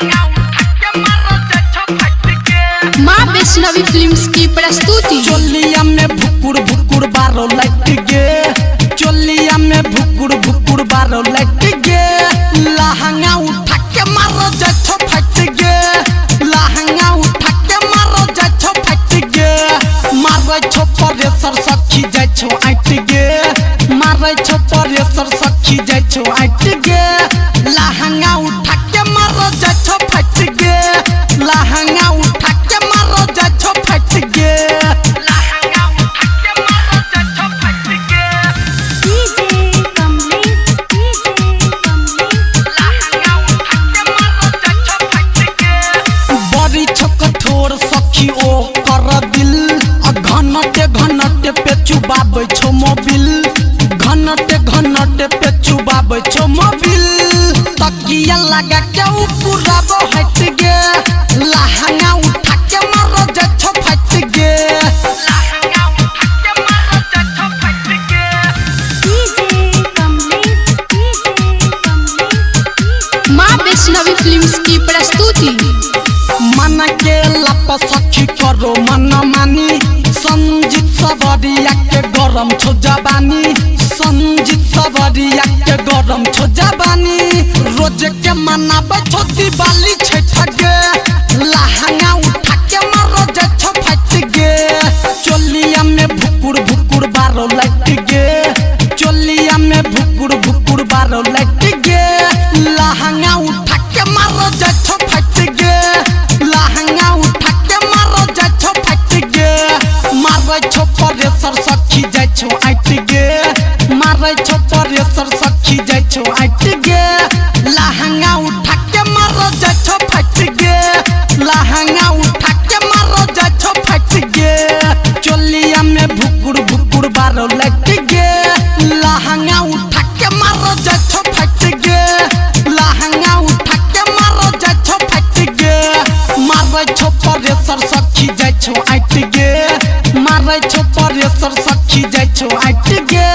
लहंगा उठा के मारो जाइ छौ फाटि गे। माँ वैष्णवी फिल्म्स की प्रस्तुति। चोलिया में भुकुर भुकुर बारो लाइट गे, चोलिया में भुकुर भुकुर बारो लाइट गे। लहंगा उठा के मारो जाइ छौ फाटि गे, लहंगा उठा के मारो जाइ छौ फाटि गे। मारै छौ परेसर सखी जाइ छौ आँटि गे, मारै छौ परेसर सखी जाइ छौ आँटि गे। लहंगा उठा के मारो जाइ छौ फाटि गे, लहंगा उठा के मारो जाइ छौ फाटि गे। लहंगा उठा के मारो जाइ छौ फाटि गे। डीजे कमलेश, डीजे कमलेश, लहंगा उठा के मारो जाइ छौ फाटि गे। बड़ी छौ कठोर सखी ओ कर दिल, आ घनटे घनटे पे चुबाबै छौ मोबिल, घनटे घनटे पे चुबाबै छौ मोबिल। तकिया लगा के उ पुराबो हट गे, लहंगा उठा के मारो जाइ छौ फाटि गे। लहंगा उठा के मारो जाइ छौ फाटि गे। डीजे कमलेश, डीजे कमलेश, माँ वैष्णवी फिल्म्स की प्रस्तुति। मन के लप सखी करो मन मानी, संजीत सबरिया के गरम छो जबानी, संजीत सबरिया के गरम छो जबानी। रोज के मनाबै छो दिवाली छठ गे, लहंगा उठा के मारो जाइ छौ फाटि गे। चोलिया में भुकुर भुकुर बारो लाइट गे, चोलिया में भुकुर भुकुर बारो लाइट गे। लहंगा उठा के मारो जाइ छौ फाटि गे, लहंगा उठा के मारो जाइ छौ फाटि गे। मारै छौ परेसर सखी जाइ छौ आँटि गे, मारै छौ परेसर सखी जाइ छौ आँटि गे। लहंगा उठा के मारो जाइ छौ फाटि गे, लहंगा उठा के मारो जाइ छौ फाटि गे। चोलिया में भुकुर भुकुर बारो लाइट गे, लहंगा उठा के मारो जाइ छौ फाटि गे। लहंगा उठा के मारो जाइ छौ फाटि गे। मारै छौ परेसर सखी जाइ छौ आँटि गे, मारै छौ परेसर सखी जाइ छौ आँटि गे।